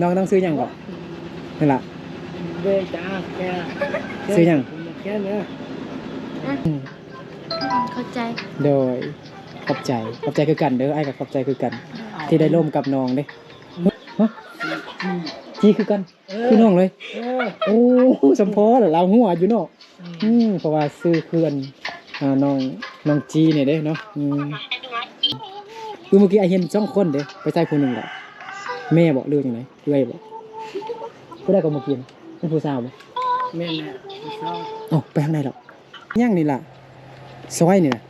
ນ້ອງ ນ້ອງຊື່ຫຍັງເກາະ? ນີ້ລະ ເດີຈາແກ ຊື່ຫຍັງ? ແກເດີ ອືມ ຂອບໃຈ. ໂດຍ ຂອບໃຈ ຂອບໃຈຄືກັນເດີ. ອ້າຍກໍຂອບໃຈຄືກັນ ທີ່ໄດ້ລົມກັບນ້ອງເດ້. ຮະ? ຈີຄືກັນ ເອີ ຄືນ້ອງເລີຍ. ເອີ ໂອ້ ສຳພໍລະ ລາວຫົວຢູ່ເນາະ. ອືມ ອືມ ເພາະວ່າຊື່ຄືອັນ ອ່າ ນ້ອງ ນ້ອງຈີນີ້ເດ້ເນາະ. ອືມ ເມື່ອກີ້ອ້າຍເຫັນສອງຄົນເດ້ ໄປໃສຜູ້ໜຶ່ງລະ? ແມ່ບໍ ຫຼືວ່າຈັ່ງໃດ? ເອື້ອຍບໍ? ຜູ້ໃດກໍເມື່ອກີ້ ເປັນຜູ້ສາວບໍ? ແມ່ນແຫຼະ ຜູ້ສາວ. ເອົ້າ ໄປທາງໃດລະ? ຫຍັງນີ້ລະ? ຊອຍນີ້ນະ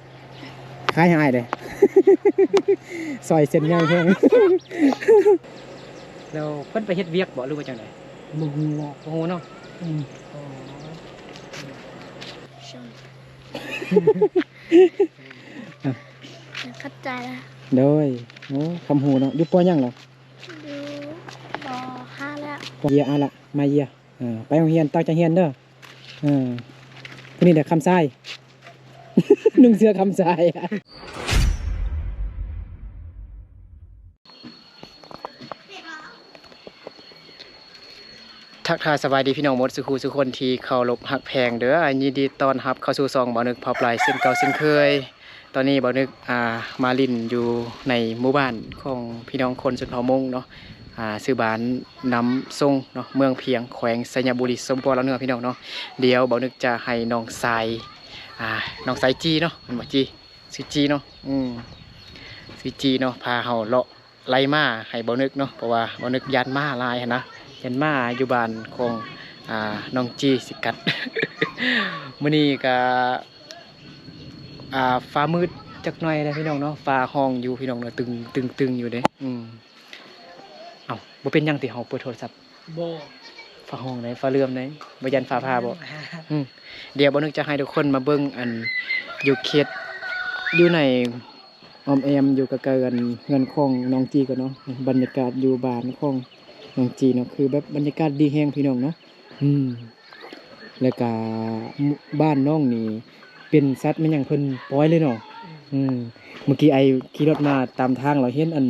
ຂາຍໃຫ້ອ້າຍເດ້. ຊອຍເສັ້ນໃຫຍ່ແຮງ. ແລ້ວເພິ່ນໄປເຮັດວຽກບໍ ຫຼືວ່າຈັ່ງໃດ? ບໍ່ຮູ້ລະ ບໍ່ຮູ້ເນາະ. ອືມ ອໍ ຂອບໃຈລະ. ໂດຍ ໂອ້ ຄຳຮູ້ເນາະ. ຢູ່ ປໍ ຫຍັງລະ? ຢູ່ ປໍ ຫ້າ ລະ. ເຢຍ ອາ ລະ ມາເຢຍ. ອ່າ ໄປໂຮງຮຽນ ຕັ້ງໃຈຮຽນເດີ. ເອີ ຜູ້ນີ້ແຫຼະຄຳຊາຍ ນຸ່ງເສື້ອຄຳຊາຍ. ທັກທາຍສະບາຍດີພີ່ນ້ອງໝົດສູ່ຄູ່ສູ່ຄົນທີ່ເຄົາລົບຮັກແພງເດີ. ຍິນດີຕ້ອນຮັບເຂົ້າສູ່ຊ່ອງບ່າວນຶກພາໄປເຊັ່ນເກົ່າເຊັ່ນເຄີຍ. ຕອນນີ້ບ່າວນຶກ ອ່າ ມາຫຼິ້ນຢູ່ໃນໝູ່ບ້ານຂອງພີ່ນ້ອງຄົນຊົນເຜົ່າມົ້ງເນາະ ອ່າ ຊື່ບ້ານນ້ຳຊົງເນາະ ເມືອງພຽງ ແຂວງໄຊຍະບູລີ ສປປ ລາວເໜືອ ພີ່ນ້ອງເນາະ. ດຽວບ່າວນຶກຈະໃຫ້ນ້ອງຊາຍ ອ່າ ນ້ອງຊາຍຈີເນາະ ແມ່ນບໍ່? ຈີ ຊື່ຈີເນາະ. ອືມ ຊື່ຈີເນາະ ພາເຮົາເລາະໄລ່ໝາໃຫ້ບ່າວນຶກເນາະ ເພາະວ່າບ່າວນຶກຢ້ານໝາຫຼາຍຫັ້ນນະ ຢ້ານໝາຢູ່ບ້ານຂອງ ອ່າ ນ້ອງຈີຊິກັດ. ມື້ນີ້ກະ ອ່າ ຟ້າມືດຈັກໜ້ອຍເດ້ພີ່ນ້ອງເນາະ ຟ້າຮ້ອງຢູ່ພີ່ນ້ອງເນາະ ຕຶງໆໆຢູ່ເດ້. ອືມ ເອົ້າ ບໍ່ເປັນຫຍັງຕິ ເຮົາເປີດໂທລະສັບ? ບໍ່ ຟ້າຮ້ອງໃດ ຟ້າເຫຼື້ອມໃດ ບໍ່ຢ້ານຟ້າຜ່າບໍ? ອືມ ດຽວບ່າວນຶກຈະໃຫ້ທຸກຄົນມາເບິ່ງ ອັນ ຢູ່ເຂດ ຢູ່ໃນອ້ອມແອ້ມ ຢູ່ໃກ້ໆກັນເຮືອນຂອງນ້ອງຈີກ່ອນເນາະ. ບັນຍາກາດຢູ່ບ້ານຂອງນ້ອງຈີເນາະ ຄືແບບບັນຍາກາດດີແຮງພີ່ນ້ອງເນາະ. ອືມ ແລ້ວກະບ້ານນ້ອງນີ້ເປັນສັດແມ່ນຫຍັງເພິ່ນປ່ອຍເລີຍເນາະ. ອືມ ເມື່ອກີ້ອ້າຍຂີ່ລົດມາຕາມທາງ ແລ້ວເຫັນອັນ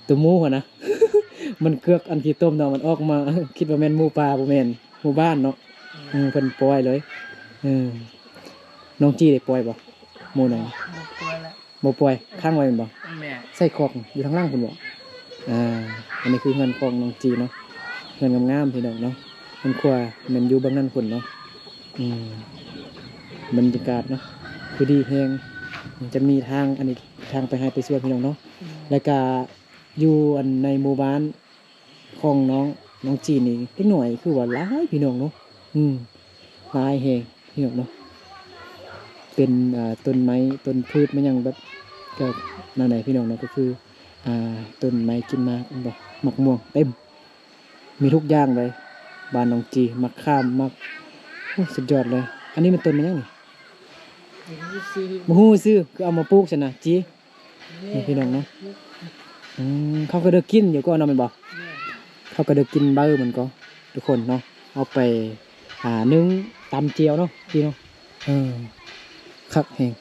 ໂຕໝູຫັ້ນນະ ມັນເກືອກອັນຂີ້ຕົມເນາະ ມັນອອກມາ ຄິດວ່າແມ່ນໝູປ່າ ບໍ່ແມ່ນ ໝູບ້ານເນາະ. ອືມ ເພິ່ນປ່ອຍເລີຍ. ເອີ ນ້ອງຈີໄດ້ປ່ອຍບໍ່ ໝູນ້ອງ? ບໍ່ປ່ອຍລະ. ບໍ່ປ່ອຍ ຂັງໄວ້ແມ່ນບໍ່? ແມ່ນ. ໃສ່ຄອກຢູ່ທາງຫຼັງພຸ້ນບໍ່? ອ່າ ອັນນີ້ຄືເຮືອນຂອງນ້ອງຈີເນາະ ເຮືອນງາມໆ ພີ່ນ້ອງເນາະ. ເຮືອນຄົວແມ່ນຢູ່ເບື້ອງນັ້ນພຸ້ນເນາະ. ອືມ ບັນຍາກາດເນາະ ຄືດີແຮງ ຈະມີທາງ ອັນນີ້ທາງໄປໄຮ່ໄປສວນ ພີ່ນ້ອງເນາະ. ອືມ ແລ້ວກະຢູ່ອັນໃນໝູ່ບ້ານ ຂອງນ້ອງ ນ້ອງຈີນນີ້ ເດັກນ້ອຍຄືວ່າຫຼາຍພີ່ນ້ອງເນາະ. ອືມ ຫຼາຍແຮງພີ່ນ້ອງເນາະ. ເປັນ ອ່າ ຕົ້ນໄມ້ຕົ້ນພືດມາຫຍັງແບບ ກໍນັ້ນແຫຼະພີ່ນ້ອງເນາະ ກໍຄື ອ່າ ຕົ້ນໄມ້ກິນໝາກ ແມ່ນບໍ່ ໝາກມ່ວງເຕັມ ມີທຸກຢ່າງເລີຍ. ບ້ານນ້ອງຈີ ໝາກຂາມ ໝາກ ໂອ້ ສຸດຍອດເລີຍ. ອັນນີ້ມັນຕົ້ນມັນຫຍັງນີ້? ບໍ່ຮູ້ຊື່ ບໍ່ຮູ້ຊື່ ຄືເອົາມາປູກຊັ້ນນະ ຈີ. ນີ້ພີ່ນ້ອງເນາະ. ອືມ ເຂົາກໍໄດ້ກິນຢູ່ກ່ອນເນາະ ແມ່ນບໍ່? ແມ່ນ. ເຂົາກໍໄດ້ກິນໃບມັນກໍ ທຸກຄົນເນາະ ເອົາໄປ ອ່າ ໜຶ້ງຕຳຈຽວເນາະ ພີ່ນ້ອງ. ເອີ ຄັກແຮງ.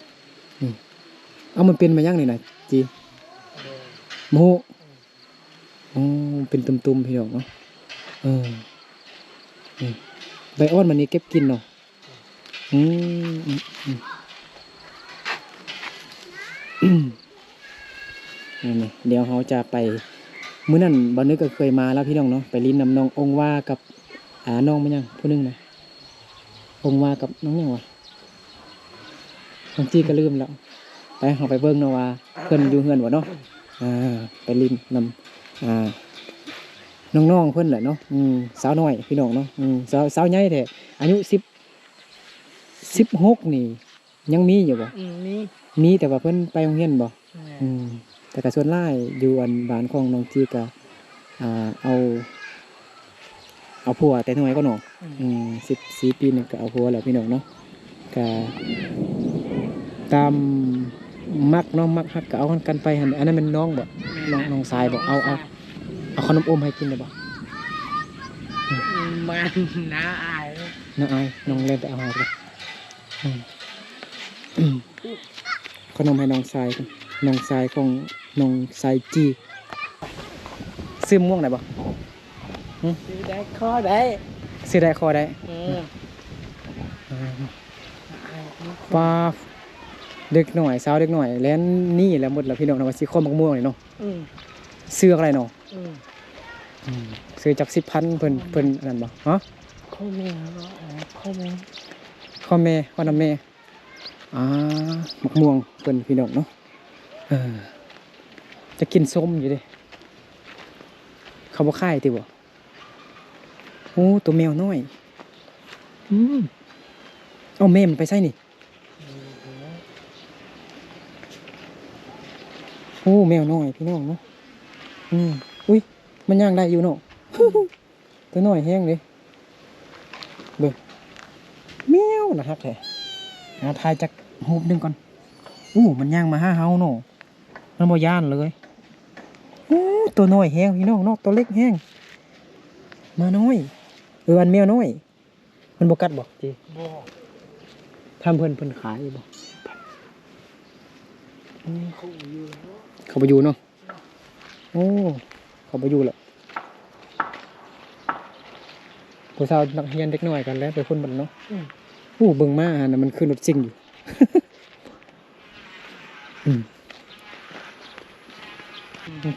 ນີ້ ເອົາ ມັນເປັນມາຫຍັງນີ້ນະ ຈີ? ບໍ່ຮູ້. ອໍ ເປັນຕຸ່ມໆ ພີ່ນ້ອງເນາະ. ເອີ ນີ້ ໃບອ່ອນມັນນີ້ເກັບກິນເນາະ. ອືມ ອືມ ອືມ ນີ້ ດຽວເຮົາຈະໄປ ມື້ນັ້ນບ່າວນຶກກໍເຄີຍມາແລ້ວພີ່ນ້ອງເນາະ ໄປຫຼິ້ນນຳນ້ອງອົງວາກັບ ອ່າ ນ້ອງແມ່ນຫຍັງຜູ້ໜຶ່ງນະ ອົງວາກັບນ້ອງຫຍັງວະ ບາງທີກໍລືມແລ້ວ. ໄປ ເຮົາໄປເບິ່ງເນາະວ່າເພິ່ນຢູ່ເຮືອນບໍ່ເນາະ. ອ່າ ໄປຫຼິ້ນນຳ ອ່າ ນ້ອງໆເພິ່ນແຫຼະເນາະ. ອືມ ສາວນ້ອຍພີ່ນ້ອງເນາະ. ອືມ ສາວ ສາວໃຫຍ່ແທ້ ອາຍຸສິບ ສິບຫົກນີ້ຍັງມີຢູ່ບໍ່? ອືມ ມີ ມີ ແຕ່ວ່າເພິ່ນໄປໂຮງຮຽນບໍ່? ແມ່ນ. ອືມ ແຕ່ກໍສ່ວນຫຼາຍຢູ່ອັນບ້ານຂອງນ້ອງຈີກໍ ອ່າ ເອົາ ເອົາຜົວແຕ່ນ້ອຍກໍເນາະ. ອືມ ອືມ ສິບສີ່ປີນີ້ກໍເອົາຜົວແລ້ວພີ່ນ້ອງເນາະ. ກະຕາມມັກເນາະ ມັກຮັກກໍເອົາກັນໄປຫັ້ນ. ອັນນັ້ນແມ່ນນ້ອງບໍ່? ແມ່ນ. ນ້ອງ ນ້ອງຊາຍບໍ່? ເອົາ ເອົາ ເອົາຂະໜົມອົມໃຫ້ກິນໄດ້ບໍ່? ອືມ ມາ ນ້າອາຍ ນ້າອາຍ ນ້ອງແລ່ນໄປເອົາໃຫ້ເດີ. ອືມ ຂະໜົມໃຫ້ນ້ອງຊາຍ ນ້ອງຊາຍຂອງນ້ອງຊາຍຈີ. ຊື້ມ່ວງໄດ້ບໍ່? ຊື້ໄດ້ຂໍໄດ້ ຊື້ໄດ້ຂໍໄດ້ ເອີ ເອີ ປ້າ ເດັກນ້ອຍ ສາວເດັກນ້ອຍແລ່ນໜີແລ້ວໝົດລະພີ່ນ້ອງ ວ່າຊິຂໍໝາກມ່ວງນີ້ເນາະ ອືມ ຊື້ເອົາກໍໄດ້ເນາະ ອືມ ອືມ ຊື້ຈັກສິບພັນ ເພິ່ນ ເພິ່ນອັນນັ້ນບໍ່ ຮະ ຂໍແມ່ ຂໍແມ່ ຂໍແມ່ ຂໍນຳແມ່ ອ່າ ໝາກມ່ວງເພິ່ນພີ່ນ້ອງເນາະ ເອີ ຈະກິນສົ້ມຢູ່ເດ້ ເຂົາບໍ່ຂາຍຕິບໍ່? ໂອ້ ໂຕແມວນ້ອຍ ອືມ ເອົາ ແມ່ມັນໄປໃສນີ້? ໂອ້ ແມວນ້ອຍພີ່ນ້ອງເນາະ ອືມ ອຸ້ຍ ມັນຍ່າງໄດ້ຢູ່ເນາະ ໂຕນ້ອຍແຮງເດ້ ເບິ່ງ ແມວໜ້າຮັກແທ້ ຫາຖ່າຍຈັກຮູບໜຶ່ງກ່ອນ ໂອ້ ມັນຍ່າງມາຫາເຮົາເນາະ ມັນບໍ່ຢ້ານເລີຍ ໂອ້ ໂຕນ້ອຍແຮງພີ່ນ້ອງເນາະ ໂຕເລັກແຮງ ໝານ້ອຍ ເອີ ອັນແມວນ້ອຍ ມັນບໍ່ກັດບໍ່ ຈີ່? ບໍ່ ຖາມເພິ່ນ ເພິ່ນຂາຍຢູ່ບໍ່? ອືມ ເຂົາບໍ່ຢູ່ແລ້ວ ເຂົາບໍ່ຢູ່ເນາະ ໂອ້ ເຂົາບໍ່ຢູ່ແລ້ວ ຜູ້ສາວນັກຮຽນເດັກນ້ອຍກັນແລ້ວ ໄປພຸ້ນບັດເນາະ ອືມ ໂອ້ ເບິ່ງມາຫັ້ນນະ ມັນຄືລົດຊິງຢູ່. ອືມ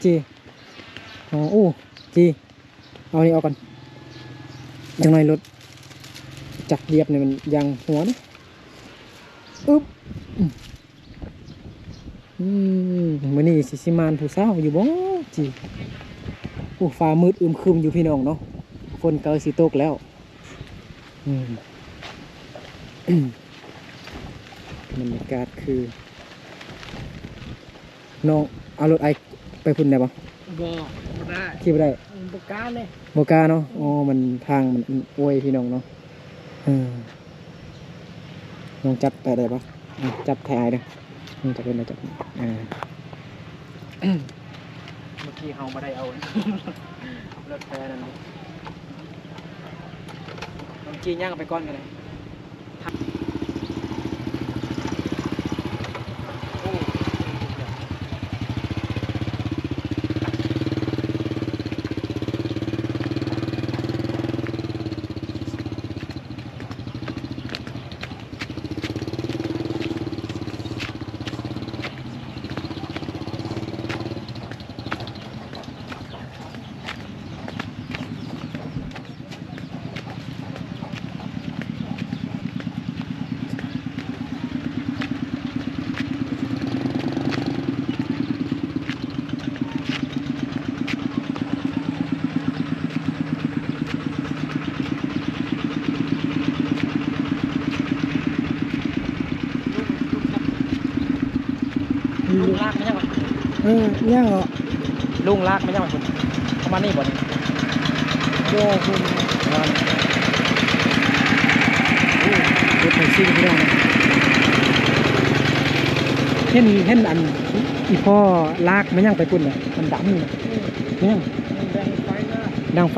ຈີ່ ອໍ ໂອ້ ຈີ່ ເອົານີ້ອອກກ່ອນ ຈັກໜ້ອຍລົດຈັກຢຽບນີ້ມັນຢາງຫົວເດ້ ອຶບ ອືມ ອືມ ມື້ນີ້ຊິ ຊິມ່ານຜູ້ສາວຢູ່ບໍ່ ຈີ່? ໂອ້ ຟ້າມືດອຶມຄຶມຢູ່ພີ່ນ້ອງເນາະ ຝົນໃກ້ຊິຕົກແລ້ວ. ອືມ ບັນຍາກາດຄື ນ້ອງເອົາລົດອ້າຍໄປພຸ້ນໄດ້ບໍ່? ບໍ່ ບໍ່ໄດ້ ຂີ່ບໍ່ໄດ້ ອືມ ບໍ່ກ້າເດ້ ບໍ່ກ້າເນາະ ອືມ ໂອ້ ມັນ ທາງມັນອວຍພີ່ນ້ອງເນາະ ເອີ ນ້ອງຈັບໄປໄດ້ບໍ່? ອາ ຈັບໄທອ້າຍເດີ້ ນ້ອງຈັບເປັນບໍ່? ຈັບ ເອີ ເມື່ອກີ້ເຮົາບໍ່ໄດ້ເອົາລົດໄປນັ້ນ ນ້ອງຈີ່ຍ່າງໄປກ່ອນກໍໄດ້. ລຸງ ລຸງ ລຸງ ລຸງລາກມາຍັງວະ? ເອີ ຍັງເນາະ ລຸງລາກມາຍັງວະພຸ້ນ ປະມານນີ້ບໍ່ນີ້? ບໍ່ ພຸ້ນ ປະມານ ໂອ້ ລົດໄຟຊິງພີ່ນ້ອງ ເຫັນ ເຫັນອັນ ອີ່ພໍ່ລາກມາຍັງໄປພຸ້ນນະ ອັນດຳນະ ອືມ ມາຍັງ ດັງໄຟນະ ດັງໄຟ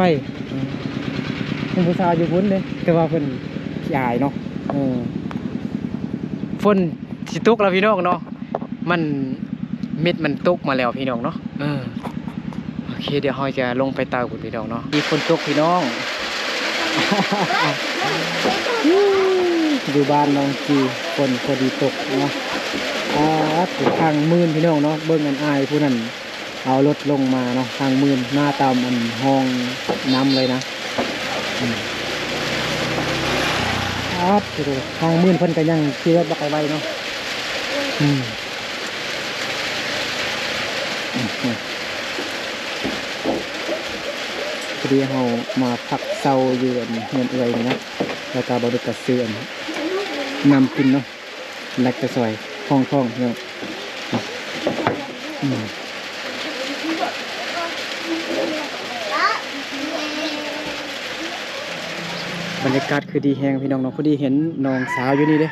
ອືມ ເປັນຜູ້ສາວຢູ່ພຸ້ນເດ້ ແຕ່ວ່າເພິ່ນຂີ້ອາຍເນາະ ເອີ ຝົນຊິຕົກແລ້ວພີ່ນ້ອງເນາະ ມັນ ເມັດມັນຕົກມາແລ້ວພີ່ນ້ອງເນາະ ເອີ ໂອເຄ ດຽວເຮົາຈະລົງໄປເຕົາພຸ້ນພີ່ນ້ອງເນາະ ມີຝົນຕົກພີ່ນ້ອງ ຢູ່ບ້ານນ້ອງຈີ່ ຝົນພໍດີຕົກເນາະ ອາ ທາງມື່ນພີ່ນ້ອງເນາະ ເບິ່ງອັນອ້າຍຜູ້ນັ້ນ ເອົາລົດລົງມາເນາະ ທາງມື່ນມາຕາມອັນຮ່ອງນ້ຳເລີຍນະ ອືມ ອາດ ທາງມື່ນເພິ່ນກໍຍັງຂີ່ລົດບັກໄວໆເນາະ ອືມ ອືມ ພໍດີເຮົາມາພັກເຊົາຢູ່ອັນເຮືອນເອື້ອຍນີ້ນະ ແລ້ວກໍບໍ່ໄດ້ກະຊື້ອັນນ້ຳກິນເນາະ. ແລັກຕະຊອຍ ຫ້ອງທ້ອງເນາະ ອືມ ບັນຍາກາດຄືດີແຮງພີ່ນ້ອງເນາະ ພໍດີເຫັນນ້ອງສາວຢູ່ນີ້ເດ້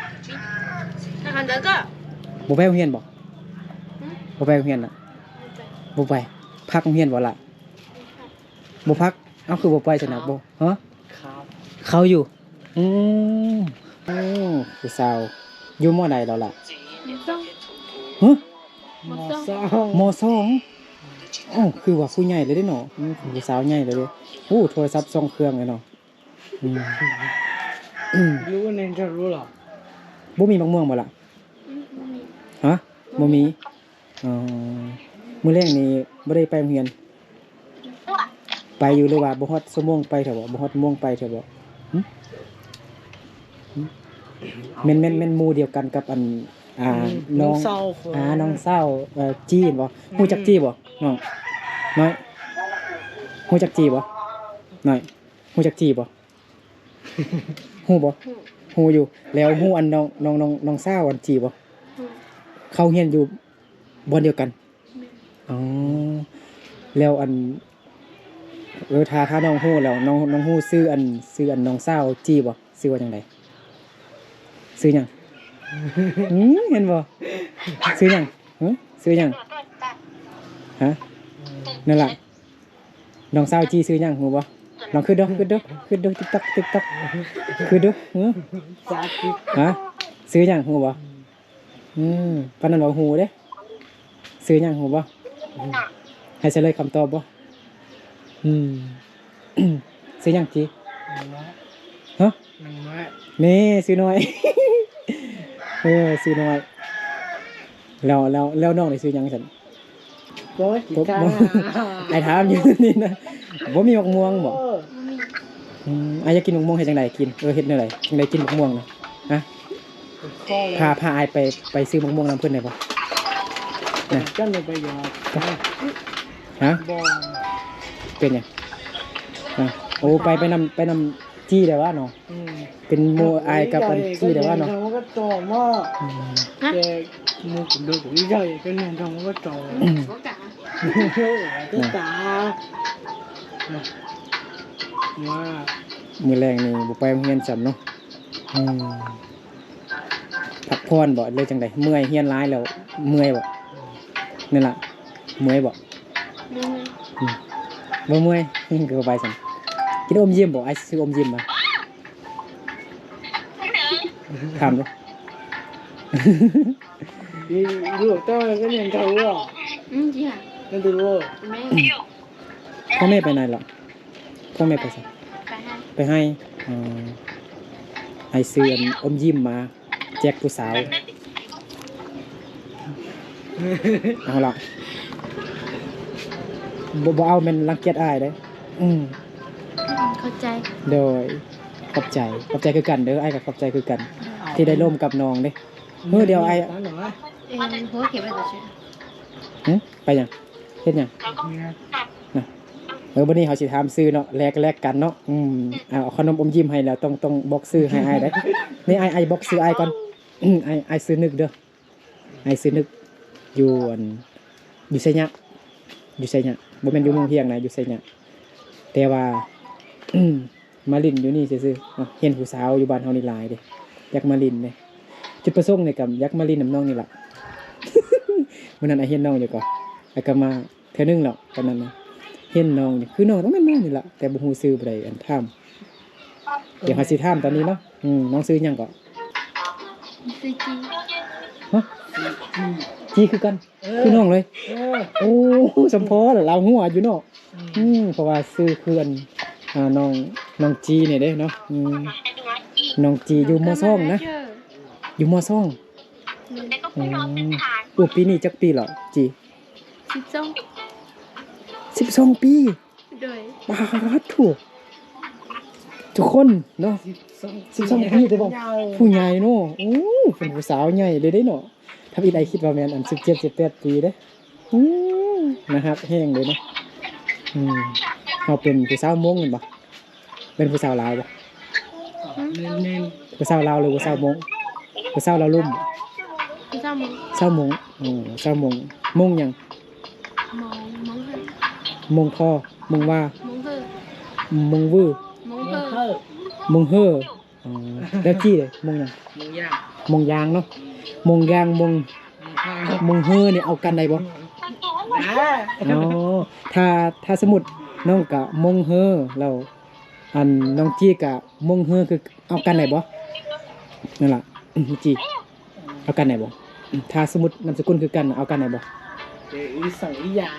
ບໍ່ໄປໂຮງຮຽນບໍ່? ບໍ່ໄປໂຮງຮຽນລະ? ບໍ່ໄປ ພັກໂຮງຮຽນບໍ່ລະ? ບໍ່ພັກ ເອົ້າ ຄືບໍ່ໄປຊັ້ນນະ? ບໍ່ ຮະ? ເຂົ້າຢູ່ ອືມ ໂອ້ ຜູ້ສາວ ຢູ່ ມໍ ໃດແລ້ວລະ? ຮະ? ມໍ ສອງ ມໍ ສອງ ອ້າວ ຄືວ່າຜູ້ໃຫຍ່ເລີຍເດ້ເນາະ ອືມ ຜູ້ສາວໃຫຍ່ເລີຍເດ້. ໂອ້ ໂທລະສັບສອງເຄື່ອງເລີຍເນາະ. ອືມ ອືມ ຮູ້ແນ່ນະ ຮູ້ລະ ບໍ່ມີໝາກມ່ວງບໍ່ລະ? ອືມ ບໍ່ມີ. ຮະ? ບໍ່ມີ. ອໍ ມື້ແລງນີ້ບໍ່ໄດ້ໄປໂຮງຮຽນ? ໄປຢູ່ ຫຼືວ່າບໍ່ຮອດຊົ່ວໂມງໄປເທື່ອບໍ່? ບໍ່ຮອດໂມງໄປເທື່ອບໍ່? ຫຶ? ຫຶ? ແມ່ນ ແມ່ນ ແມ່ນໝູ່ດຽວກັນກັບອັນ ອ່າ ອືມ ນ້ອງ ນ້ອງສາວ ອ່າ ນ້ອງສາວ ເອີ ຈີ່ແມ່ນບໍ່? ອືມ ຮູ້ຈັກຈີ່ບໍ່ນ້ອງ? ນ້ອຍ ຮູ້ຈັກຈີ່ບໍ່? ນ້ອຍ ຮູ້ຈັກຈີ່ບໍ່? ຮູ້ບໍ່? ຮູ້ ຮູ້ຢູ່. ແລ້ວຮູ້ອັນນ້ອງ ນ້ອງ ນ້ອງ ນ້ອງສາວອັນຈີ່ບໍ່? ຮູ້. ເຂົາຮຽນຢູ່ບ່ອນດຽວກັນ? ແມ່ນ. ອໍ ແລ້ວອັນ ເອີ ຖ້າ ຖ້ານ້ອງຮູ້ແລ້ວ ນ້ອງ ນ້ອງຮູ້ຊື່ອັນ ຊື່ອັນນ້ອງສາວຈີ່ບໍ່? ຊື່ວ່າຈັ່ງໃດ? ຊື່ຫຍັງ? ຫື ເຫັນບໍ່? ຊື່ຫຍັງ? ຫື ຊື່ຫຍັງ? ຮະ? ນັ້ນລະ ນ້ອງສາວຈີ່ຊື່ຫຍັງຮູ້ບໍ່? ລອງຄິດດູ ຄິດດູ ຄິດດູ ຕິກຕັອກ ຕິກຕັອກ ຄິດດູ. ຫື ສາວຈີ່ ຮະ? ຊື່ຫຍັງຮູ້ບໍ່? ອືມ ປານນັ້ນເວົ້າຮູ້ເດ້. ຊື່ຫຍັງຮູ້ບໍ່? ໃຫ້ສະເຫຼີຍຄຳຕອບບໍ່? ອືມ ຊື່ຫຍັງຈີ່? ນ້ອງນ້ອຍ. ຮະ? ນ້ອງນ້ອຍ. ແມ່ ຊື່ນ້ອຍ. ເອີ ຊື່ນ້ອຍ. ແລ້ວ ແລ້ວ ແລ້ວນ້ອງນີ້ຊື່ຫຍັງຊັ້ນ? ບໍ່ ບໍ່ ອ້າຍຖາມຢູ່ນີ້ນະ. ບໍ່ມີໝາກມ່ວງບໍ່? ບໍ່ມີ. ອືມ ອ້າຍຢາກກິນໝາກມ່ວງເຮັດຈັ່ງໃດກິນ? ເອີ ເຮັດແນວໃດຈຶ່ງໄດ້ກິນໝາກມ່ວງນະ? ຮະ? ພາ ພາອ້າຍໄປ ໄປຊື້ໝາກມ່ວງນຳເພິ່ນໄດ້ບໍ່? ນະ ຈັ່ງໄດ້ໄປຢາກ ຮະ? ບໍ່ ເປັນຫຍັງ? ຮະ? ໂອ້ ໄປ ໄປນຳ ໄປນຳຈີ່ໄດ້ວະເນາະ? ອືມ ເປັນໝູ່ອ້າຍກັບອັນຈີ່ໄດ້ວະເນາະ? ອືມ ແຕ່ໝູ່ກັບເດີກັບອີ່ໃຫຍ່ກໍແມ່ນທຳມະດາ. ອືມ ຕາ ວ່າ ມື້ແລງນີ້ບໍ່ໄປໂຮງຮຽນຊ້ຳເນາະ. ອືມ ພັກຜ່ອນບໍ່ ຫຼືຈັ່ງໃດ? ເມື່ອຍ ຮຽນຫຼາຍແລ້ວເມື່ອຍບໍ່? ນັ້ນລະ ເມື່ອຍບໍ່? ບໍ່ເມື່ອຍ. ອືມ ບໍ່ເມື່ອຍ ຄືບໍ່ໄປຊັ້ນ? ກິນອົມຍິ້ມບໍ່? ອ້າຍຊື້ອົມຍິ້ມມາ. ຖາມດູ. ອືມ ຈີ່ຫາ ນັ້ນດູ. ແມ່ ພໍ່ແມ່ໄປໃນລະ? ພໍ່ແມ່ໄປໃສ? ໄປໄຮ່ ໄປໄຮ່. ອໍ ອ້າຍຊື້ອັນອົມຍິ້ມມາ ແຈກຜູ້ສາວ. ເອົາລະ ບໍ່ ບໍ່ເອົາແມ່ນລັງກຽດອ້າຍເດ້. ອືມ ເຂົ້າໃຈ. ໂດຍ ຂອບໃຈ ຂອບໃຈຄືກັນເດີ. ອ້າຍກໍຂອບໃຈຄືກັນ ທີ່ໄດ້ລົມກັບນ້ອງເດ້. ເອີ ດຽວອ້າຍ ເອີ ຫົວເຂັມໄວ້ຕົວຊື່ ຫຶ? ໄປຫຍັງ? ເຮັດຫຍັງ? ນະ ເອີ ບັດນີ້ເຮົາຊິຖາມຊື່ເນາະ ແລກ ແລກກັນເນາະ. ອືມ ເອົາ ເອົາຂະໜົມອົມຍິ້ມໃຫ້ແລ້ວ ຕ້ອງ ຕ້ອງບອກຊື່ໃຫ້ອ້າຍເດ້. ນີ້ ອ້າຍ ອ້າຍບອກຊື່ອ້າຍກ່ອນ. ອ້າຍ ອ້າຍຊື່ນຶກເດີ ອ້າຍຊື່ນຶກ ຢູ່ອັນ ຢູ່ໄຊຍະ ຢູ່ໄຊຍະ ບໍ່ແມ່ນຢູ່ເມືອງພຽງນະ ຢູ່ໄຊຍະ. ແຕ່ວ່າ ມາຫຼິ້ນຢູ່ນີ້ຊື່ໆ ເຫັນຜູ້ສາວຢູ່ບ້ານເຮົານີ້ຫຼາຍເດ້ ຢາກມາຫຼິ້ນເດ້. ຈຸດປະສົງນີ້ກໍຢາກມາຫຼິ້ນນຳນ້ອງນີ້ລະ. ມື້ນັ້ນອ້າຍເຫັນນ້ອງຢູ່ກໍ ອ້າຍກໍມາເທື່ອໜຶ່ງແລ້ວ ຕອນນັ້ນນະ ເຫັນນ້ອງນີ້ ຄືນ້ອງ ຕ້ອງແມ່ນນ້ອງນີ້ລະ ແຕ່ບໍ່ຮູ້ຊື່ຜູ້ໃດ ອັນ ຖາມ. ດຽວເຮົາຊິຖາມຕອນນີ້ເນາະ. ອືມ ນ້ອງຊື່ຫຍັງເກາະ? ຊື່ຈີ່. ຮະ? ຈີ່ ຈີ່ຄືກັນ? ເອີ ຄືນ້ອງເລີຍ. ເອີ ໂອ້ ສຳພໍລະ ລາວຫົວຢູ່ເນາະ. ອືມ ອືມ ເພາະວ່າຊື່ຄືອັນ ອ່າ ນ້ອງ ນ້ອງຈີ່ນີ້ເດ້ເນາະ. ອືມ ນ້ອງຈີ່ຢູ່ ມ.ສອງ ນະ ຢູ່ ມ.ສອງ. ອືມ ໂອ້ ປີນີ້ຈັກປີແລ້ວຈີ່? ສິບສອງ ສິບສອງປີ. ໂດຍ ປາດໂທ້ ທຸກຄົນເນາະ ສິບສອງປີ ແຕ່ວ່າຜູ້ໃຫຍ່ເນາະ. ໂອ້ ເປັນຜູ້ສາວໃຫຍ່ເລີຍເດ້ເນາະ. ທຳອິດອ້າຍຄິດວ່າແມ່ນອັນ ສິບເຈັດ ສິບແປດປີເດ້. ອືມ ໜ້າຮັກແຮງເລີຍເນາະ. ອືມ ເຮົາເປັນຜູ້ສາວມົ້ງແມ່ນບໍ່? ເປັນຜູ້ສາວລາວບໍ່? ແມ່ນໆ ຜູ້ສາວລາວ ຫຼືຜູ້ສາວມົ້ງ? ຜູ້ສາວລາວລຸ່ມ ຜູ້ສາວມົ້ງ ສາວມົ້ງ. ອໍ ສາວມົ້ງ. ມົ້ງຫຍັງ? ມົ້ງ ມົ້ງເຮີ ມົ້ງພໍ ມົ້ງວ່າ ມົ້ງເຮີ ມົ້ງວື ມົ້ງເຮີ ມົ້ງເຮີ. ອໍ ແລ້ວຈີ່ເດ ມົ້ງຫຍັງ? ມົ້ງຢາງ ມົ້ງຢາງເນາະ. ອືມ ມົ້ງຢາງ ມົ້ງ ມົ້ງເຮີນີ້ເອົາກັນໄດ້ບໍ່? ໄດ້. ອໍ ຖ້າ ຖ້າສົມມຸດນ້ອງກະມົ້ງເຮີ ແລ້ວອັນນ້ອງຈີ່ກະມົ້ງເຮີ ຄືເອົາກັນໄດ້ບໍ່? ນັ້ນລະ ຈີ່ ເອົາກັນໄດ້ບໍ່? ຖ້າສົມມຸດນາມສະກຸນຄືກັນ ເອົາກັນໄດ້ບໍ່? ເອີ ອີ່ສັງອີ່ຢ່າງ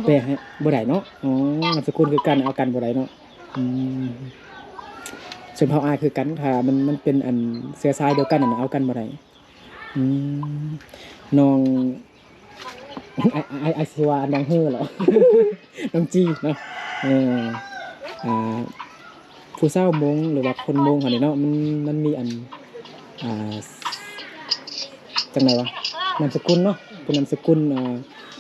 ແປໃຫ້ບໍ່ໄດ້ເນາະ. ອໍ ນາມສະກຸນຄືກັນ ເອົາກັນບໍ່ໄດ້ເນາະ. ອືມ ຊົນເຜົ່າອາຍຄືກັນ ຖ້າມັນ ມັນເປັນອັນເຊື້ອສາຍດຽວກັນນັ້ນ ເອົາກັນບໍ່ໄດ້. ອືມ ນ້ອງ ອ້າຍ ອ້າຍ ອ້າຍຊິວ່ານ້ອງເຮີເຫາະ ນ້ອງຈີເນາະ. ເອີ ອ່າ ຜູ້ສາວມົ້ງ ຫຼືວ່າຄົນມົ້ງເຮົານີ້ເນາະ ມັນ ມັນມີອັນ ອ່າ ຈັ່ງໃດວະ ນາມສະກຸນເນາະ ເປັນນາມສະກຸນ ອ່າ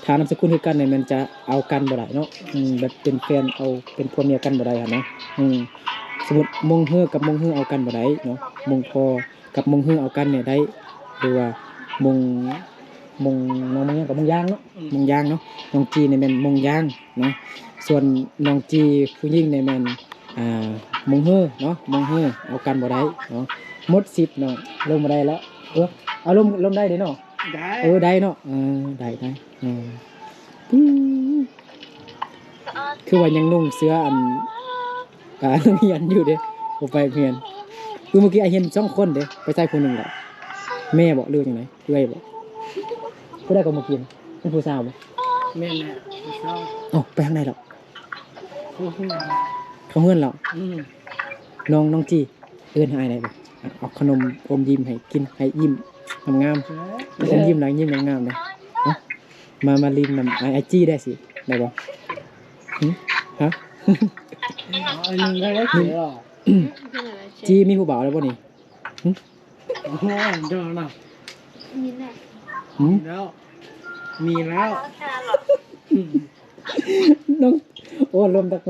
ຖ້ານາມສະກຸນຄືກັນນີ້ ແມ່ນຈະເອົາກັນບໍ່ໄດ້ເນາະ. ອືມ ແບບເປັນແຟນ ເອົາເປັນຜົວເມຍກັນບໍ່ໄດ້ຫັ້ນນະ. ອືມ ສົມມຸດມົ້ງເຮີກັບມົ້ງເຮີເອົາກັນບໍ່ໄດ້ເນາະ ມົ້ງພໍ່ ກັບມົ້ງເຮີເອົາກັນນີ້ໄດ້ ຫຼືວ່າມົ້ງ ມົ້ງ ນ້ອງມົ້ງຫຍັງ ກັບມົ້ງຢາງເນາະ. ອືມ ມົ້ງຢາງເນາະ. ນ້ອງຈີນີ້ແມ່ນມົ້ງຢາງເນາະ. ສ່ວນນ້ອງຈີຜູ້ຍິງນີ້ແມ່ນ ອ່າ ມົ້ງເຮີເນາະ ມົ້ງເຮີ ເອົາກັນບໍ່ໄດ້ເນາະ. ໝົດສິດເນາະ ລົມບໍ່ໄດ້ແລ້ວ. ເອີ ເອົາລົມ ລົມໄດ້ເດ້ເນາະ. ໄດ້ ເອີ ໄດ້ເນາະ. ເອີ ໄດ້ ໄດ້. ເອີ ຄືວ່າຍັງນຸ່ງເສື້ອອັນ ກະນັກຮຽນຢູ່ເດ້ ບໍ່ໄປໂຮງຮຽນ. ຄືເມື່ອກີ້ອ້າຍເຫັນສອງຄົນເດ້ ໄປໃສຜູ້ໜຶ່ງລະ ແມ່ບໍ ຫຼືວ່າຈັ່ງໃດ ເອື້ອຍບໍ? ຜູ້ໃດກໍເມື່ອກີ້ ເປັນຜູ້ສາວບໍ? ແມ່ນແຫຼະ ຜູ້ສາວ. ເອົ້າ ໄປທາງໃດລະ? ເຂົ້າເຮືອນ ເຂົ້າເຮືອນລະ. ອືມ ນ້ອງ ນ້ອງຈີ ເອີ້ນຫາອ້າຍໄດ້ບໍ່? ເອົາຂະໜົມອົມຍິ້ມໃຫ້ກິນ ໃຫ້ຍິ້ມງາມໆ. ເອີ ອົມຍິ້ມແລ້ວຍິ້ມງາມໆເດ້. ເອົ້າ ມາ ມາຫຼິ້ນນຳອ້າຍ ອ້າຍຈີໄດ້ຊິ ໄດ້ບໍ່? ຫຶ ຮະ? ອັນໜຶ່ງໄດ້ ຈີມີຜູ້ບ່າວແລ້ວບໍ່ນີ້? ຫຶ ໂອ້ໂຫ ເດີນນະ ມີແລ້ວ ຫຶ ມີແລ້ວ ມີແລ້ວ. ນ້ອງ ໂອ້ ລົມຕັກ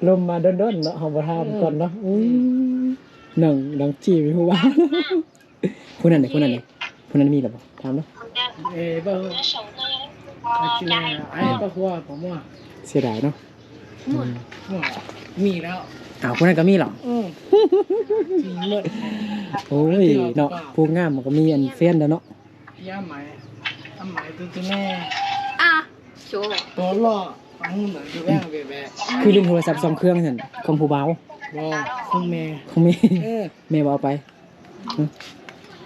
ລົມມາດົນໆເນາະ ເຮົາບໍ່ຖາມກ່ອນເນາະ. ອືມ ອືມ ນ້ອງ ນ້ອງຈີມີຜູ້ບ່າວ. ຜູ້ນັ້ນເດ ຜູ້ນັ້ນເດ ຜູ້ນັ້ນມີແລ້ວບໍ່? ຖາມເນາະ. ເອີ ບໍ່ ອາ ຊິແມ່ນ ອ້າຍບໍ່ຮູ້ ບໍ່ຮູ້. ເສຍດາຍເນາະ. ໝົດ ອືມ ໝົດ ມີແລ້ວ. ອ້າວ ຜູ້ນັ້ນກໍມີເຫາະ? ອືມ ມີໝົດ. ໂອ້ຍເນາະ ຜູ້ງາມມັນກໍມີອັນແຟນແລ້ວເນາະ. ຍາໄໝ ອາໄໝ ຕຸຕຸແນ່ ອາ ໂຊ ໂຕຫຼໍ່ ອາຫຸ່ນ ດູແບງເບແບ. ຄືຫຼິ້ນໂທລະສັບສອງເຄື່ອງຊັ້ນ ຂອງຜູ້ບ່າວ? ບໍ່ ຂອງແມ່ ຂອງແມ່. ເອີ ແມ່ບໍ່ເອົາໄປ.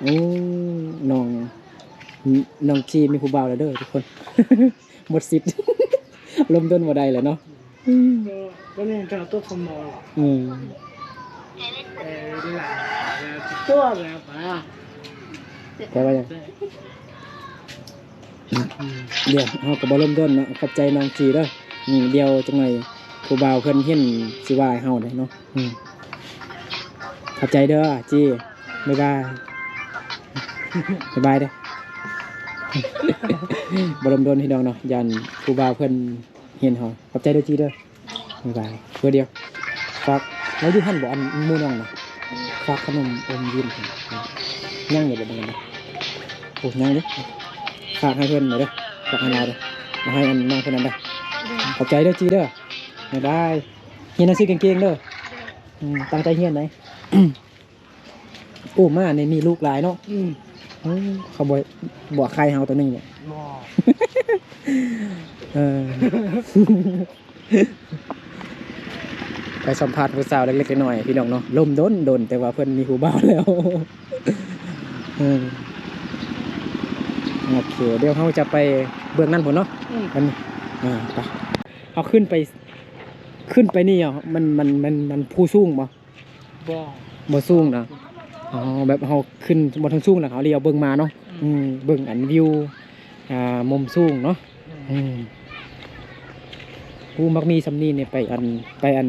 ໂອ້ ນ້ອງ ນ້ອງຈີມີຜູ້ບ່າວແລ້ວເດີທຸກຄົນ. ໝົດສິດ ລົມດົນບໍ່ໄດ້ແລ້ວເນາະ. ອືມ ກໍ ກໍເລີຍຈະຕົກສະໝໍ. ອືມ ເອີ ຫຼາຍແລ້ວ ຕົວແລ້ວປະ ແປວ່າຫຍັງ? ດຽວເຮົາກໍບໍ່ລົມດົນເນາະ. ຂອບໃຈນ້ອງຈີເດີ. ອືມ ດຽວຈັກໜ່ອຍຜູ້ບ່າວເພິ່ນເຫັນຊິວ່າໃຫ້ເຮົາເດ້ເນາະ. ອືມ ຂອບໃຈເດີຈີ. ບາຍບາຍ ບາຍບາຍເດີ. ບໍ່ລົມດົນພີ່ນ້ອງເນາະ ຢ້ານຜູ້ບ່າວເພິ່ນເຫັນເຮົາ. ຂອບໃຈເດີຈີເດີ. ບາຍບາຍ. ເທື່ອດຽວ ຝາກ ລາວຢູ່ຫັ້ນບໍ່ ອັນໝູ່ນ້ອງນະ? ຝາກຂະໜົມອົມຍິ້ມ ຍັງຢູ່ບໍ່? ເບິ່ງກັນເດີ. ໂອ້ ຍັງເດ້. ຝາກໃຫ້ເພິ່ນເດີ ຝາກໃຫ້ລາວເດີ. ເອົາໃຫ້ອັນນ້ອງເພິ່ນນັ້ນເດີ. ຂອບໃຈເດີຈີເດີ. ບາຍບາຍ. ຮຽນໜັງສືເກັ່ງໆເດີ. ອືມ ຕັ້ງໃຈຮຽນໄດ. ໂອ້ ໝານີ້ມີລູກຫຼາຍເນາະ. ອືມ ເອີ ເຂົາບໍ່ ບໍ່ໄຂ່ເຮົາຕົວໜຶ່ງເນາະ. ບໍ່ ເອີ ໄປສຳພາດຜູ້ສາວເລັກໆນ້ອຍໆ ພີ່ນ້ອງເນາະ. ລົມດົນໆ ແຕ່ວ່າເພິ່ນມີຜູ້ບ່າວແລ້ວ. ເອີ ໂອເຄ ດຽວເຮົາຈະໄປເບື້ອງນັ້ນພຸ້ນເນາະ. ອືມ ມັນ ເອີ ໄປ ເຮົາຂຶ້ນໄປ ຂຶ້ນໄປນີ້ ມັນ ມັນ ມັນ ມັນພູສູງບໍ່? ບໍ່ ບໍ່ສູງນະ. ອໍ ແບບເຮົາຂຶ້ນບ່ອນສູງໆ ແລ້ວເຮົາລຽວເບິ່ງມາເນາະ. ອືມ ອືມ ເບິ່ງອັນວິວ ອ່າ ມຸມສູງເນາະ. ອືມ ອືມ ໂອ້ ໝາກມີສ່ຳນີ້ນີ້ ໄປອັນ ໄປອັນ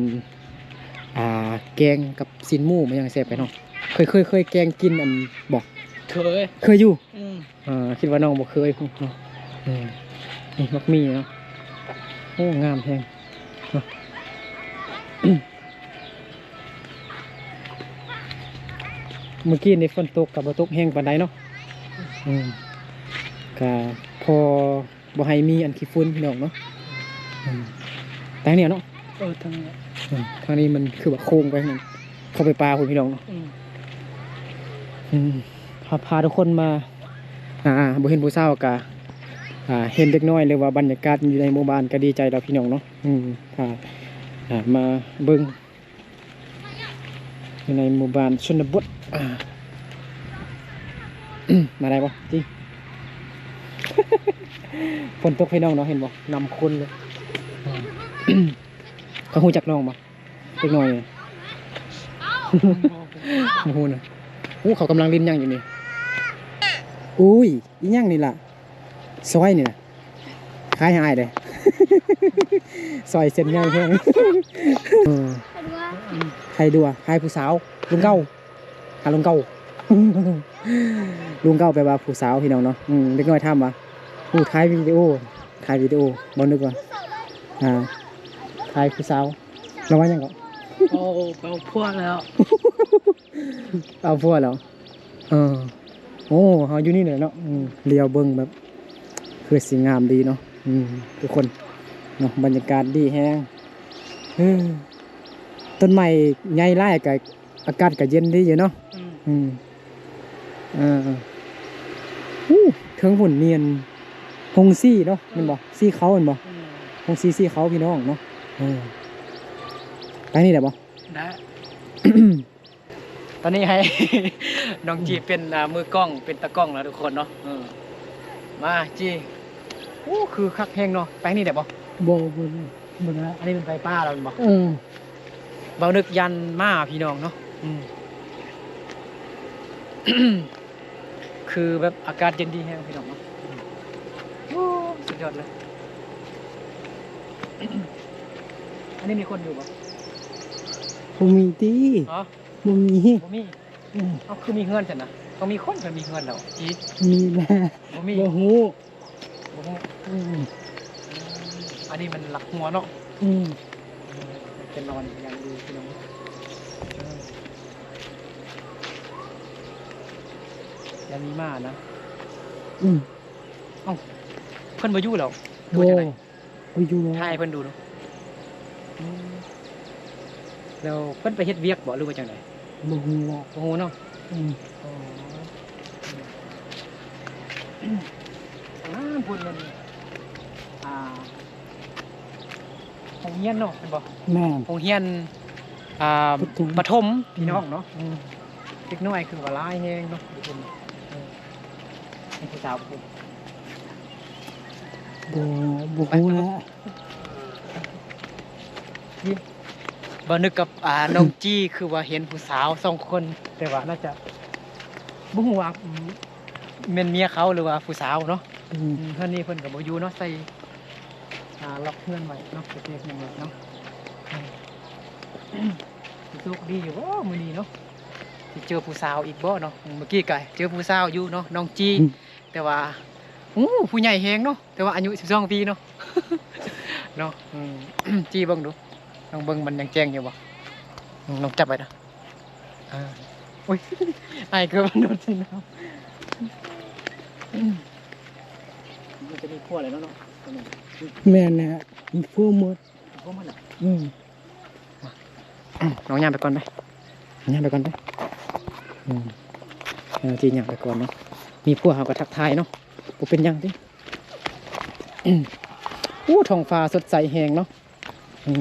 ອ່າ ແກງກັບຊີ້ນໝູ ມັນຍັງແຊບໄປເນາະ. ເຄີຍ ເຄີຍ ເຄີຍແກງກິນອັນບໍ່? ເຄີຍ ເຄີຍຢູ່. ອືມ ອ່າ ຄິດວ່ານ້ອງບໍ່ເຄີຍເນາະ. ອືມ ນີ້ໝາກມີເນາະ. ໂອ້ ງາມແຮງເນາະ. ມື້ກີ້ນີ້ຝົນຕົກກໍບໍ່ຕົກແຮງປານໃດເນາະ. ອືມ ກໍພໍບໍ່ໃຫ້ມີອັນຂີ້ຝຸ່ນ ພີ່ນ້ອງເນາະ. ອືມ ແຕ່ນີ້ເນາະ. ເອີ ທາງນີ້ ອືມ ທາງນີ້ມັນຄືວ່າໂຄ້ງໄປນັ້ນ ເຂົ້າໄປປ່າພຸ້ນ ພີ່ນ້ອງເນາະ. ອືມ ອືມ ພາ ພາທຸກຄົນມາ ອ່າ ບໍ່ເຫັນຜູ້ສາວກະ ອ່າ ເຫັນເດັກນ້ອຍ ຫຼືວ່າບັນຍາກາດຢູ່ໃນໝູ່ບ້ານກະດີໃຈແລ້ວ ພີ່ນ້ອງເນາະ. ອືມ ພາ ອ່າ ມາເບິ່ງຢູ່ໃນໝູ່ບ້ານຊົນນະບົດ. ອ່າ ມາໄດ້ບໍ່? ຈິງ ຝົນຕົກ ພີ່ນ້ອງເນາະ ເຫັນບໍ່? ນ້ຳຂຸ່ນເລີຍ. ເຂົາຮູ້ຈັກນ້ອງບໍ່? ເດັກນ້ອຍນີ້ ບໍ່ຮູ້ນະ. ໂອ້ ເຂົາກຳລັງຫຼິ້ນຫຍັງຢູ່ນີ້? ອຸ້ຍ ອີຫຍັງນີ້ລະ? ຊອຍນີ້ນະ ຂາຍໃຫ້ອ້າຍເດີ້. ຊອຍເສັ້ນໃຫຍ່ແຮງ. ເອີ ຂາຍດັວ ຂາຍຜູ້ສາວ ລຸງເກົ່າ. ຫາລຸງເກົ່າ ລຸງເກົ່າແປວ່າຜູ້ສາວ ພີ່ນ້ອງເນາະ. ອືມ ເດັກນ້ອຍຖາມວ່າ ໂອ້ ຖ່າຍວິດີໂອ ຖ່າຍວິດີໂອ. ບໍ່ນຶກວ່າ ອ່າ ຂາຍຜູ້ສາວ. ລາວວ່າຫຍັງເກາະ? ເອົາ ເອົາຜົວແລ້ວ ເອົາຜົວແລ້ວ. ເອີ ໂອ້ ເຮົາຢູ່ນີ້ແຫຼະເນາະ. ອືມ ຫຼຽວເບິ່ງແບບ ຄືຊິງາມດີເນາະ. ອືມ ທຸກຄົນເນາະ ບັນຍາກາດດີແຮງ. ເອີ ຕົ້ນໄມ້ໃຫຍ່ຫຼາຍກະ ອາກາດກະເຢັນດີຢູ່ເນາະ. ອືມ ອືມ ເອີ ເອີ ໂອ້ ເທິງພຸ້ນມີອັນໂຮງສີເນາະ. ເອີ ແມ່ນບໍ່? ສີເຂົ້າແມ່ນບໍ່? ອືມ ໂຮງສີສີເຂົ້າ ພີ່ນ້ອງເນາະ. ເອີ ໄປນີ້ໄດ້ບໍ່? ໄດ້. ຕອນນີ້ໃຫ້ ນ້ອງຈີເປັນ ອືມ ອ່າ ມືກ້ອງ ເປັນຕາກ້ອງແລ້ວທຸກຄົນເນາະ. ເອີ ມາຈີ. ໂອ້ ຄືຄັກແຮງເນາະ. ໄປນີ້ໄດ້ບໍ່? ບໍ່ ບໍ່ ບໍ່ໄດ້. ອັນນີ້ເປັນໄຟຟ້າແລ້ວແມ່ນບໍ່? ເອີ ເວົ້ານຶກຢ້ານໝາພີ່ນ້ອງເນາະ. ອືມ ຄືແບບອາກາດເຢັນດີແຮງພີ່ນ້ອງເນາະ. ໂອ້ ສຸດຍອດເລີຍ. ອັນນີ້ມີຄົນຢູ່ບໍ່? ບໍ່ມີຕິ. ຮະ? ບໍ່ມີ ບໍ່ມີ. ອືມ ເອົາ ຄືມີເຮືອນຊັ້ນນະ? ຕ້ອງມີຄົນ ເພິ່ນມີເຮືອນແລ້ວ. ອີ ມີແຫຼະ. ບໍ່ມີ ບໍ່ຮູ້ ບໍ່ຮູ້. ອືມ ອັນນີ້ມັນລັກຫົວເນາະ. ອືມ ເອີ ຈະນອນຢ່າງດີພີ່ນ້ອງ. ເອີ ຢ່າມີໝານະ. ອືມ ເອົ້າ ເພິ່ນບໍ່ຢູ່ແລ້ວ ຫຼືວ່າຈັ່ງໃດ? ບໍ່ ໄປຢູ່ແລ້ວ ຖ່າຍໃຫ້ເພິ່ນດູດູ. ອືມ ແລ້ວເພິ່ນໄປເຮັດວຽກບໍ່ ຫຼືວ່າຈັ່ງໃດ? ບໍ່ຮູ້ແຫຼະ ບໍ່ຮູ້ເນາະ. ອືມ ອໍ ອ່າ ພຸ້ນແມ່ນ ອ່າ ໂຮງຮຽນເນາະ ແມ່ນບໍ່? ແມ່ນ ໂຮງຮຽນ ອ່າ ປະຖົມ ປະຖົມ ພີ່ນ້ອງເນາະ. ອືມ ເດັກນ້ອຍຄືວ່າຫຼາຍແຮງເນາະ ຢູ່ພຸ້ນ. ເອີ ມີຜູ້ສາວບໍ່? ບໍ່ ບໍ່ຮູ້ແຫຼະ. ບໍ່ນຶກກັບ ອ່າ ນ້ອງຈີ ຄືວ່າເຫັນຜູ້ສາວສອງຄົນ ແຕ່ວ່າໜ້າຈະ ບໍ່ຮູ້ວ່າ ອືມ ແມ່ນເມຍເຂົາ ຫຼືວ່າຜູ້ສາວເນາະ. ອືມ ອືມ ເຮືອນນີ້ເພິ່ນກໍບໍ່ຢູ່ເນາະ ໃສ່ ອ່າ ລັອກເຮືອນໄວ້ເນາະ ໃສ່ເຊບຍັງໄວ້ເນາະ. ອືມ ຊິໂຊກດີຢູ່ບໍ່ມື້ນີ້ເນາະ ຊິເຈີຜູ້ສາວອີກບໍ່ເນາະ. ອືມ ເມື່ອກີ້ກໍເຈີຜູ້ສາວຢູ່ເນາະ ນ້ອງຈີ. ອືມ ແຕ່ວ່າ ໂອ້ ຜູ້ໃຫຍ່ແຮງເນາະ ແຕ່ວ່າອາຍຸສິບສອງປີເນາະ ເນາະ. ອືມ ຈີເບິ່ງດູ ລອງເບິ່ງມັນຍັງແຈ້ງຢູ່ບໍ່. ອືມ ລອງຈັບໄວ້ເດີ. ອ່າ ໂອ້ຍ ອ້າຍເກີບໂດດໃສ່ນ້ຳ. ອືມ ມັນຈະມີຜົວແລ້ວເນາະ. ແມ່ນແຫຼະ ມີຜົວໝົດ ມີຜົວໝົດແລ້ວ. ອືມ ນ້ອງຍ່າງໄປກ່ອນໄປ ຍ່າງໄປກ່ອນໄປ. ອືມ ເອີ ຈີຍ່າງໄປກ່ອນເນາະ. ມີຜົວເຮົາກໍທັກທາຍເນາະ ບໍ່ເປັນຫຍັງຕິ. ອືມ ໂອ້ ທ້ອງຟ້າສົດໃສແຮງເນາະ. ອືມ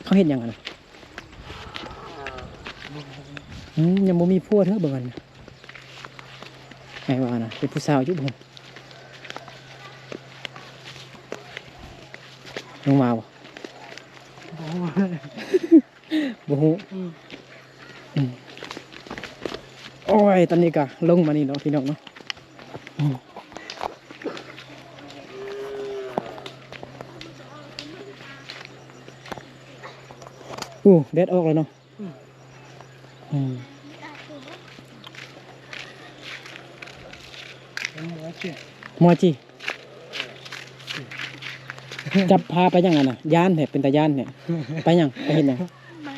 ເຂົາເຮັດຫຍັງຫັ້ນນະ? ອືມ ຍັງບໍ່ມີຜົວເທື່ອເບິ່ງຫັ້ນນະ. ໃຫ້ວ່ານະ ເປັນຜູ້ສາວຢູ່ບໍ່? ລົງມາບໍ່? ບໍ່ຮູ້. ບໍ່ຮູ້. ອືມ ອືມ ໂອ້ຍ ຕອນນີ້ກະລົງມານີ້ເນາະ ພີ່ນ້ອງເນາະ. ອືມ ໂອ້ ແດດອອກແລ້ວເນາະ. ອືມ ອືມ ມອຈີ ຈັບພາໄປຫຍັງຫັ້ນນະ? ຢ້ານແທ້ ເປັນຕາຢ້ານແທ້. ໄປຫຍັງ? ໄປເຮັດຫຍັງ? ໄປ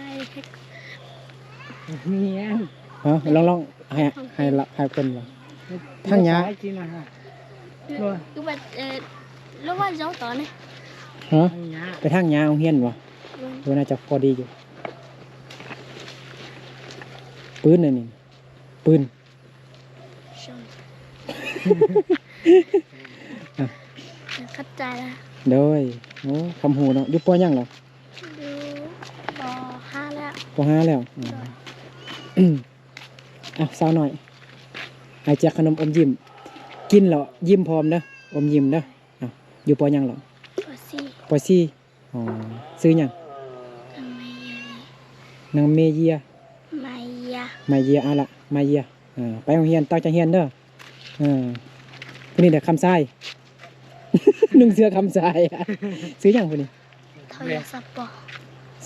ຮຽນ. ຮະ? ລອງ ລອງໃຫ້ ໃຫ້ລະ ໃຫ້ເພິ່ນລະ ຖາງຫຍ້າ. ຮະ? ໄປຖາງຫຍ້າໂຮງຮຽນບໍ່? ເອີ ໜ້າຈະພໍດີຢູ່. ປືນອັນນີ້ ປືນ. ຂອບໃຈລະ. ໂດຍ. ໂອ້ ຄວາມຮູ້ເນາະ. ຢູ່ ປໍ ຫຍັງລະ? ຢູ່ ປໍ ຫ້າ ແລ້ວ. ປໍ ຫ້າ ແລ້ວ. ໂດຍ. ອືມ ເອົາ ສາວນ້ອຍ ອ້າຍແຈກຂະໜົມອົມຍິ້ມ ກິນແລ້ວຍິ້ມພ້ອມເດີ ອົມຍິ້ມເດີ. ເອົາ ຢູ່ ປໍ ຫຍັງລະ? ປໍ ສີ່. ປ.ສີ່. ອໍ ຊື່ຫຍັງ? ນາງເມເຢຍ ນາງເມເຢຍ ມາເຢຍ ມາເຢຍ ເອົາລະ ມາເຢຍ. ເອີ ໄປໂຮງຮຽນ ຕັ້ງໃຈຮຽນເດີ. ເອີ ຜູ້ນີ້ແຫຼະ ຄຳຊາຍ ນຸ່ງເສື້ອຄຳຊາຍ. ຊື່ຫຍັງຜູ້ນີ້? ທອຍ ສາປ.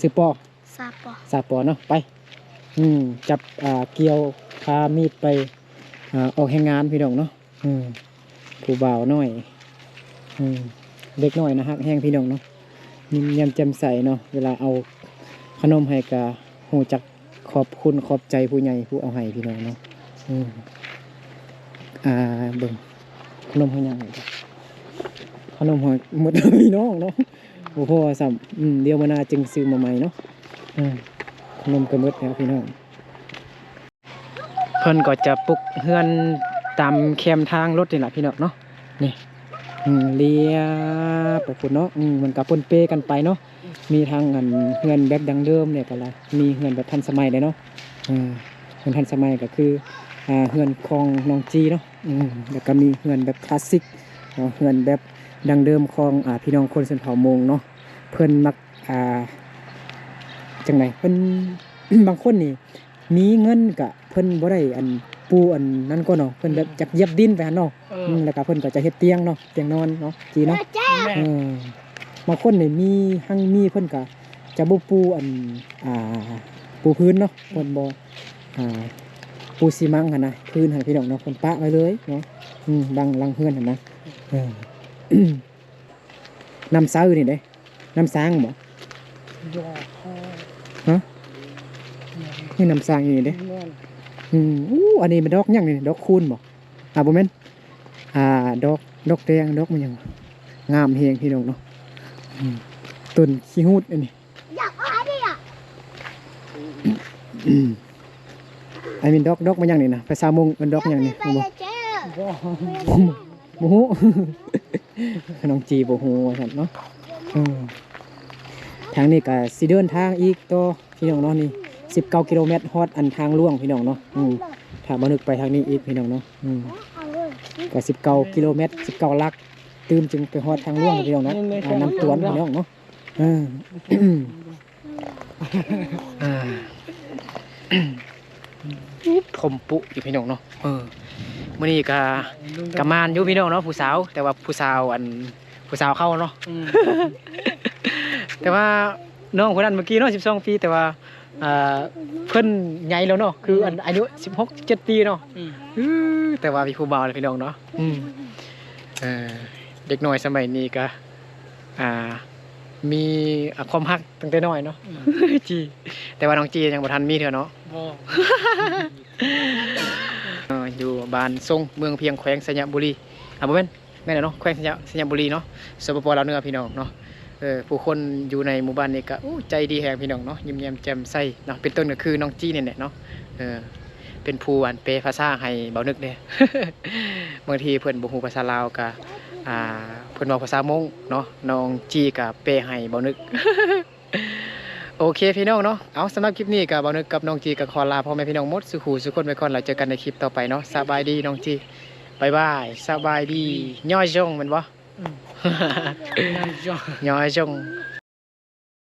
ຊື່ ປ. ສາປ. ສາປເນາະ. ໄປ ອືມ ຈັບ ອ່າ ກ່ຽວ ພາມີດໄປ ອ່າ ອອກແຮງງານ ພີ່ນ້ອງເນາະ. ອືມ ຜູ້ບ່າວນ້ອຍ ອືມ ເດັກນ້ອຍໜ້າຮັກແຮງ ພີ່ນ້ອງເນາະ. ຍິ້ມແຍ້ມແຈ່ມໃສເນາະ ເວລາເອົາຂະໜົມໃຫ້ກະຮູ້ຈັກຂອບຄຸນຂອບໃຈຜູ້ໃຫຍ່ຜູ້ເອົາໃຫ້ ພີ່ນ້ອງເນາະ. ອືມ ອ່າ ເບິ່ງ ຂະໜົມເຮົາຍັງ ຂະໜົມເຮົາໝົດແລ້ວ ພີ່ນ້ອງເນາະ. ບໍ່ພໍຊ້ຳ. ອືມ ດຽວມື້ໜ້າຈຶ່ງຊື້ມາໃໝ່ເນາະ. ອືມ ຂະໜົມກະໝົດແລ້ວ ພີ່ນ້ອງ. ເພິ່ນກໍຈະປຸກເຮືອນຕາມແຄມທາງລົດນີ້ລະ ພີ່ນ້ອງເນາະ. ນີ້ ອືມ ລຽບໄປພຸ້ນເນາະ. ອືມ ມັນກໍປົນເປກັນໄປເນາະ. ມີທັງອັນເຮືອນແບບດັ້ງເດີມ ແລ້ວກໍລະ ມີເຮືອນແບບທັນສະໄໝເດ້ເນາະ. ເອີ ເຮືອນທັນສະໄໝກໍຄື ອ່າ ເຮືອນຂອງນ້ອງຈີເນາະ. ອືມ ແລ້ວກໍມີເຮືອນແບບຄລາສສິກເນາະ ເຮືອນແບບດັ້ງເດີມຂອງ ອ່າ ພີ່ນ້ອງຄົນຊົນເຜົ່າມົ້ງເນາະ. ເພິ່ນມັກ ອ່າ ຈັ່ງໃດ ເພິ່ນ ບາງຄົນນີ້ມີເງິນກະເພິ່ນບໍ່ໄດ້ອັນປູອັນນັ້ນກໍເນາະ ເພິ່ນແບບ ອືມ ຢາກຢຽບດິນໄປຫັ້ນເນາະ. ເອີ ອືມ ແລ້ວກະເພິ່ນກໍຈະເຮັດຕຽງເນາະ ຕຽງນອນເນາະ ຈີເນາະ. ແມ່ນ ເອີ ບາງຄົນນີ້ມີຮັ່ງມີ ເພິ່ນກະຈະບໍ່ປູອັນ ອ່າ ປູພື້ນເນາະ ເພິ່ນບໍ່ ອ່າ ປູຊີມັງຫັ້ນນະ ພື້ນຫັ້ນ ພີ່ນ້ອງເນາະ. ເພິ່ນປະໄວ້ເລີຍເນາະ. ອືມ ຫຼັງ ຫຼັງເຮືອນຫັ້ນນະ. ເອີ ນ້ຳໃສນີ້ເດ້ ນ້ຳສ້າງບໍ່? ບໍ່. ຮະ? ນີ້ນ້ຳສ້າງຢູ່ນີ້ເດ້. ແມ່ນ. ອືມ ອູ້ ອັນນີ້ມັນດອກຫຍັງນີ້? ດອກຄູນບໍ່? ອ່າ ບໍ່ແມ່ນ ອ່າ ດອກ ດອກແດງ ດອກມັນຫຍັງ? ງາມແຮງ ພີ່ນ້ອງເນາະ. ອືມ ຕົ້ນຂີ້ຫູດອັນນີ້. ອັນນີ້ດອກ ດອກມັນຫຍັງນີ້ນະ? ພາສາມົ້ງເອີ້ນດອກຫຍັງນີ້? ບໍ່ ບໍ່ ບໍ່ຮູ້ ນ້ອງຈີບໍ່ຮູ້ວ່າຊັ້ນເນາະ. ເອີ ທາງນີ້ກໍຊິເດີນທາງອີກຕໍ່ ພີ່ນ້ອງເນາະ. ນີ້ສິບເກົ້າກິໂລແມັດ ຮອດອັນທາງຫຼວງ ພີ່ນ້ອງເນາະ. ອືມ ຖ້າບໍ່ນຶກໄປທາງນີ້ອີກ ພີ່ນ້ອງເນາະ. ອືມ ກໍສິບເກົ້າກິໂລແມັດ ສິບເກົ້າຫຼັກ ຕື່ມຈຶ່ງໄປຮອດທາງຫຼວງ ພີ່ນ້ອງເນາະ. ອ່າ ນ້ຳຕວນ ພີ່ນ້ອງເນາະ. ເອີ ອ່າ ຖົມປຸຢູ່ ພີ່ນ້ອງເນາະ. ເອີ ມື້ນີ້ກະ ກະມ່ວນຢູ່ ພີ່ນ້ອງເນາະ ຜູ້ສາວ ແຕ່ວ່າຜູ້ສາວ ອັນ ຜູ້ສາວເຂົາເນາະ. ອືມ ແຕ່ວ່ານ້ອງຄົນນັ້ນເມື່ອກີ້ເນາະ ສິບສອງປີ ແຕ່ວ່າ ອ່າ ເພິ່ນໃຫຍ່ແລ້ວເນາະ ຄື ອືມ ອັນ ອາຍຸສິບຫົກ ສິບເຈັດປີເນາະ. ອືມ ອື ແຕ່ວ່າມີຜູ້ບ່າວແລ້ວ ພີ່ນ້ອງເນາະ. ອືມ ເອີ ເດັກນ້ອຍສະໄໝນີ້ກະ ອ່າ ມີ ອ່າ ຄວາມຮັກຕັ້ງແຕ່ນ້ອຍເນາະ. ອືມ ຈີ ແຕ່ວ່ານ້ອງຈີຍັງບໍ່ທັນມີເທື່ອເນາະ. ບໍ່ ເອີ ຢູ່ບ້ານຊົງ ເມືອງພຽງ ແຂວງໄຊຍະບູລີ. ອ່າ ບໍ່ແມ່ນ ແມ່ນແຫຼະເນາະ ແຂວງໄຊຍະ ໄຊຍະບູລີເນາະ ສປປ ລາວເໜືອ ພີ່ນ້ອງເນາະ. ເອີ ຜູ້ຄົນຢູ່ໃນໝູ່ບ້ານນີ້ກໍ ໂອ້ ໃຈດີແຮງ ພີ່ນ້ອງເນາະ ຍິ້ມແຍ້ມແຈ່ມໃສເນາະ. ເປັນຕົ້ນກໍຄືນ້ອງຈີນີ້ແຫຼະເນາະ. ເອີ ເປັນຜູ້ອັນແປພາສາໃຫ້ບ່າວນຶກເດ້. ບາງທີເພິ່ນບໍ່ຮູ້ພາສາລາວກໍ ອ່າ ເພິ່ນເວົ້າພາສາມົ້ງເນາະ ນ້ອງຈີກໍແປໃຫ້ບ່າວນຶກ. ໂອເຄ ພີ່ນ້ອງເນາະ. ເອົາ ສຳລັບຄລິບນີ້ກໍບ່າວນຶກກັບນ້ອງຈີກໍຂໍລາພໍ່ແມ່ພີ່ນ້ອງໝົດສູ່ຜູ້ສູ່ຄົນໄປກ່ອນ ແລ້ວເຈີກັນໃນຄລິບຕໍ່ໄປເນາະ. ສະບາຍດີນ້ອງຈີ ບາຍບາຍ ສະບາຍດີ. ຍອດຊົງແມ່ນບໍ່? ອືມ ຍອດຊົງ ຍອດຊົງ.